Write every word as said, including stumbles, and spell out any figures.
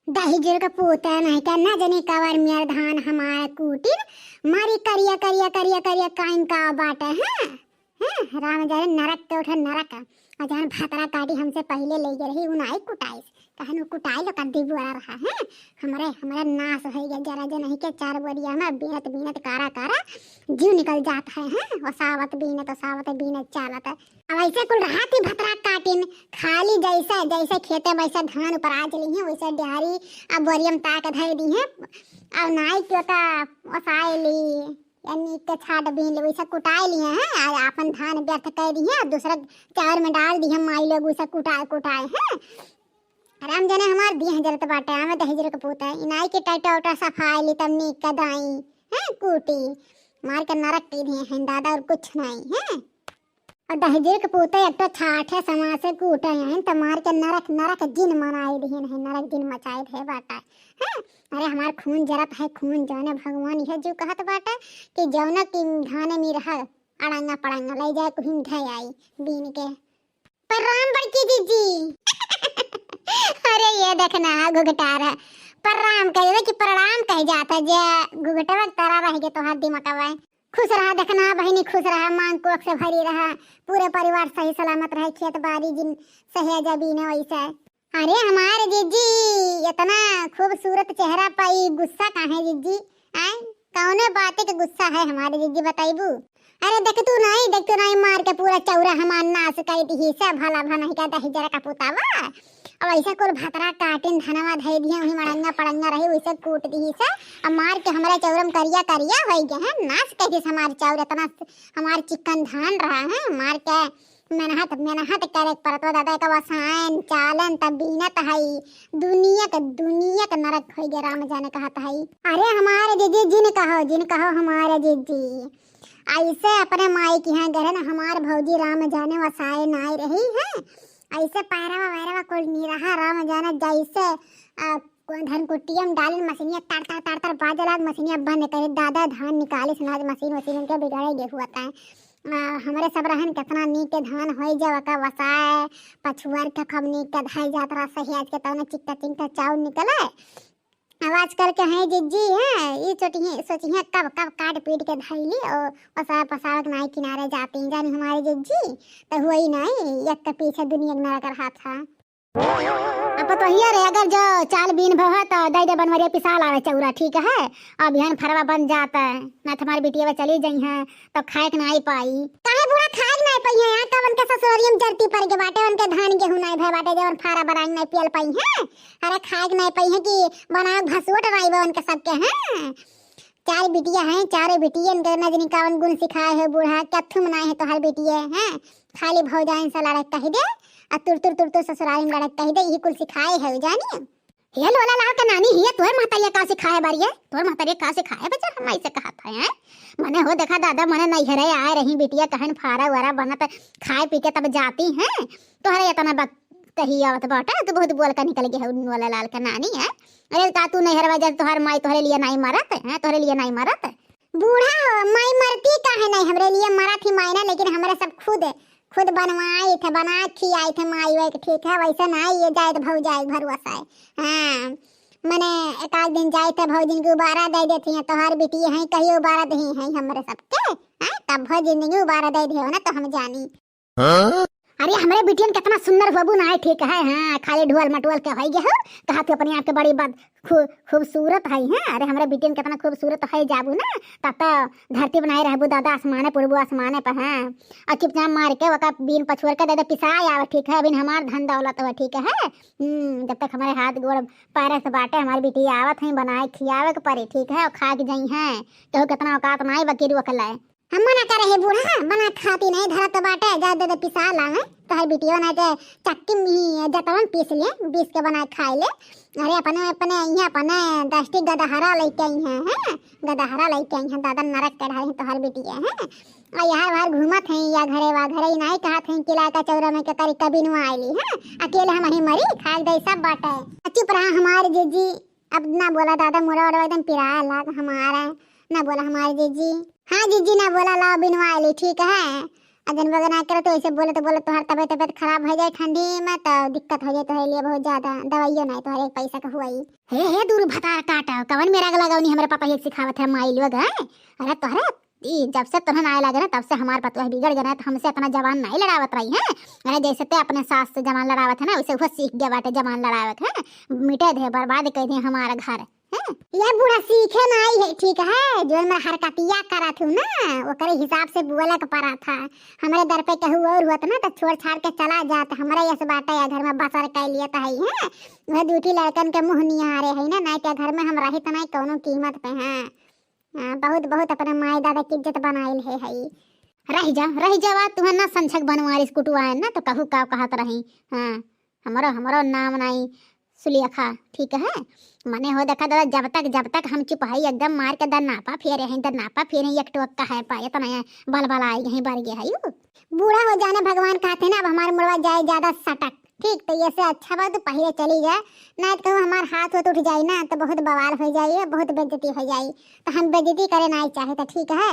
दहिजर के पूत नहीं के, ना जनी कवर मेर धान हमार कूटिन, मारी करिया, करिया, करिया, करिया काइन का बाटे, हैं? हैं? राम जाने नरक के उठे नरक। और जहन भतरा काटी हमसे पहिले ले गए रही, उ नाई कुटाइस। कहन उ कुटाई लो कद्दी बुआरा रहा, हैं? हमरे, हमरे नाश होइ गया, जरा जे नहीं के चार बोरिया में बीनत, बीनत कारा, कारा जीव निकल जात है, हैं? ओसावत बीनत, ओसावत बीनत चालत। अब ऐसे कुल रहा थी भतरा काटिन, खाली जैसे, जैसे खेते में वैसे धान उपराज ली हैं, वैसे डेहरी अब बोरियम ताक धर दी हैं। अब नाई के ओका ओसाए ली, यानी के छाट बीन ली, वैसे कुटाए लिए हैं, आ आपन धान व्यर्थ कर दी हैं, दूसरा चाउर में डाल दी हैं, माई लोग वैसे कुटाए, कुटाए हैं। राम जाने हमार दिया जलत बाटे, आमे दहिजर के पूत है, इनाई के टाटा उटा सफाए ली, तब नीक के दाई, हैं, कूटी, मार के नरक के दिए हैं दादा, और कुछ नहीं, हैं। और दहिजर के पूते एक ठो छाठ है, समाज से कूटे हैं, त मार के नरक, नरक जिन मनाए दिए हैं, नरक जिन मचाए दे बाटा, हैं। अरे हमार खून जरत है, खून जाने भगवान यह जो कहत बाटा कि जौना की धान में रहा, अड़ंगा पड़ंगा ले जाए कुहिन धै आई बीन के। प्रणाम बड़की जीजी। अरे ये देखना घुघटार है, प्रणाम कह दे कि प्रणाम कह जाता जे घुघटवा के तरह रह गए तोहार दिमागवा। खुश रहा देखना बहिनी, खुश रहा, मांग कोख से भरी रहा, पूरे परिवार सही सलामत रहे, खेत बाड़ी जिन सहेजा बीने वैसे। अरे हमार जीजी, इतना खूबसूरत चेहरा पर ई गुस्सा काहे जीजी? आय, कौने बात के गुस्सा है हमारे जीजी, बताइबू? अरे देख तू नहीं, देख तू नहीं, मार के पूरा चौरा हमार नाश कर दिही से, भला भनही का दहिजर का पुतावा। अब ऐसा कुल भतरा काटिन धनवा धई दिए, वही मड़ंगा पड़ंगा रही, वैसे कूट दिही से। अब मार के हमारे चौरम करिया करिया हो गए हैं, नाश कर दिही हमार चौर, इतना हमार चिकन धान रहा है, मार के मेहनत, मेहनत करे के पड़त बा दादा, एक वसायन, चालन, तब बीनत हई। दुनिया के, दुनिया के नरक होइ गए, राम जाने कहत हई। अरे हमारे जीजी, जिन कहो, जिन कहो हमारे जीजी। ऐसे अपने माई के यहाँ गए न हमार भौजी, राम जाने वसाए नाई रही है। ऐसे पैरवा वैरवा कुल नी रहा, राम जाने जैसे, आ, धनकुट्टिया में डालिन मशीनिया तर तर तर तर बाजे लाग, मशीनिया बंद करे, दादा धान निकालिस ना, मशीन वशीन के बिगाड़े गए हुआ था। आ, हमरे सब रहन केतना नीक के धान होई, जब ओका वसाए, पछुआर के खूब नीक के धई जात रहा, सही आज के तौने चिक्का चिंका चाउर निकले। अब आजकल के हैं जिज्जी हैं, ई सोचिए, सोचिए कब, कब काट पीट के धई ली और वसाए पसावे के नाई किनारे जाती हैं, जानी हमारी जिज्जी, तो हुई नहीं, एक के पीछे दुनिया के नरक रहा था। अब पतोहिया रे, अगर जो चाल बीन भव है, तो दे दे बनवरिया पिसा लावे चौरा, ठीक है? अब बिहान फरवा बन जाता है, ना तो हमारी बिटिया चली जाई है, तो खाए के नाई पाई। काहे बूढ़ा खाए के नाई पाई है? यहाँ कब उनके ससुररिया में जरती पड़ के बाटे, उनके धान गेहूं नाई भय बाटे, जवन फारा बनाई नाई पियल पाई है। अरे खाए के नाई पाई है कि बनाए भसुट नाई बा उनके सबके, हैं? चार बिटिया हैं, चारों बिटियन के न जनी कावन गुण सिखाए है बूढ़ा, कथू मनाए है तोहार बिटिया, हैं? खाली भौजाइन से लड़क कह दे, आ तुर तुर तुर तुर ससुराल में लड़क कह दे, यही कुल सिखाए है जानी। हे लोला लाल के नानी, हिया तोहर महतरिया का सिखाए बारी है? तोहर महतरिया का सिखाए बच्चा, हम ऐसे कहत है, हैं? मने हो देखा दादा, मने नैहरे आए रही बिटिया, कहन फारा वरा बनत, खाए पी के तब जाती हैं, तोहरे इतना बक कही आवत बाटे, तू बहुत बोल के निकल गई है लोला लाल के नानी है। अरे का तू नैहरवा जा, तोहर माई तोहरे लिए नाई मरत है, तोहरे लिए नाई मरत? बूढ़ा हो, माई मरती काहे नहीं, हमरे लिए मरत ही माई ना, लेकिन हमरे सब खुद, खुद बनवाई थे, बना खियाई थे माई वाई के, ठीक है? वैसे ना ये जाए तो भौजाई भरुआ से, हाँ, मने एक आध दिन जाए थे भौजिन के उबारा दे देती हैं, तोहार बिटिया हैं, कहियो उबारा दही हैं हमरे सबके, हैं? तब भौजिन के उबारा दे दे हो ना तो हम जानी। हाँ? अरे, हमरे बिटियन केतना सुंदर होबू ना है, ठीक है, हाँ, खाली ढोल मटोल के होई गए हो, कहा तू अपने आप के बड़ी बद-, खू-, खूबसूरत है, हाँ, अरे, हमरे बिटियन केतना खूबसूरत है जाबू ना, तब तो धरती बनाए रहबू दादा, आसमाने पुरबू आसमाने पर, हाँ, और चुपचाप मार के ओका बीन पछुअर के दे दे पिसाए आवे, ठीक है, अभी हमार धन दौलत हो, ठीक है, हम्म, जब तक हमारे हाथ गोड़ पैर से बाटे, हमारी बिटिया आवत है, बनाए खियावे के परे, ठीक है, और खा के जाई हैं, केहू केतना औकात ना है, बाकी रोक ले। हम मना करे है बूढ़ा, बना खाती नहीं धरत बाटे, जा दे दे पिसा ला है। तोहर बिटियो ना जे चक्की में जतवन पीस लिए, पीस के बना खाए ले। अरे अपने, अपने यहाँ अपने दस टी गदहरा लेके आई हैं, हैं? गदहरा लेके आई हैं, दादा नरक के ढाई हैं तोहर बिटिया, हैं? आ यार वार घूमत हैं या घरे वा घरे ही नहीं कहत हैं कि लाका चौरा में के करी कबिनवा आइली, हैं? अकेले हम ही मरी, खाए दे सब बाटे। आ चुप रहा हमारे जीजी, अब ना बोला दादा, मोरा ओरवा एकदम पिराए लाग हमारा, ना बोला हमारे जीजी। हाँ जीजी, ना बोला, लाओ बिनवा ली, ठीक है। अजन बगना करे तो ऐसे बोलत बोलत तोहर तबियत तबियत खराब होइ जाए ठंडी में, तो दिक्कत होइ जाए तोहरे लिए बहुत ज्यादा। दवाइयो नाहीं तोहरे एक पैसा का हुआई। हे हे दूर भतार काटा, कवन मेरा गला गौनी हमरे पापा ये सिखावत है माई लोग हैं। अरे तोहरे ई जब से तोहन आए लागे ना, तब से हमार पतोह बिगड़ गए ना, तो हमसे अपना जबान नाहीं लड़ावत रही है। अरे जैसे ते अपने सास से जबान लड़ावत है ना, वैसे वो सीख गया बाटे जबान लड़ावत है। मिटे दे, बर्बाद कर दे हमारा घर। हैं? ये बूढ़ा सीखे नाहीं है, ठीक है, जो मैं हरकतिया करत हूँ ना, ओकरे हिसाब से बोले के पड़ा था। हमरे दर पे केहू और होत ना, तो छोड़ छाड़ के चला जात। हमरे यस बाटे या घर में बसर कर लिए तो है, हैं? वह दूठी लड़कन के मुँह निहारे है ना, नाहीं तो घर में हम रहित नाहीं कौनो कीमत पे, हैं? हाँ, बहुत, बहुत अपने माई दादा की इज्जत बनाइल है, है। रह जा, रह जावा, तुहन ना संछक बनवारिस कुटुआए ना, तो कहू का कहत रही। हाँ, हमरो, हमरो नाम नाई सुलेखा, ठीक है? मने हो देखा दादा, जब तक, जब तक हम चुप हई, एकदम मार के दरनापा फेरे हैं, दरनापा फेरे हैं, एक टोक का है पाए, इतना बलबला आई गई, बर गए है यू। बूढ़ा हो जाने भगवान कहते ना, अब हमारे मुड़वा जाए ज्यादा सटक, ठीक? तो ये से अच्छा बा तू पहिले चली जा, नाहीं तो कहूँ हमार हाथ होत उठ जाई ना, तो बहुत बवाल हो जाई, बहुत बेइज्जती हो जाई, तो हम बेइज्जती करे नाहीं चाहे, तो ठीक है?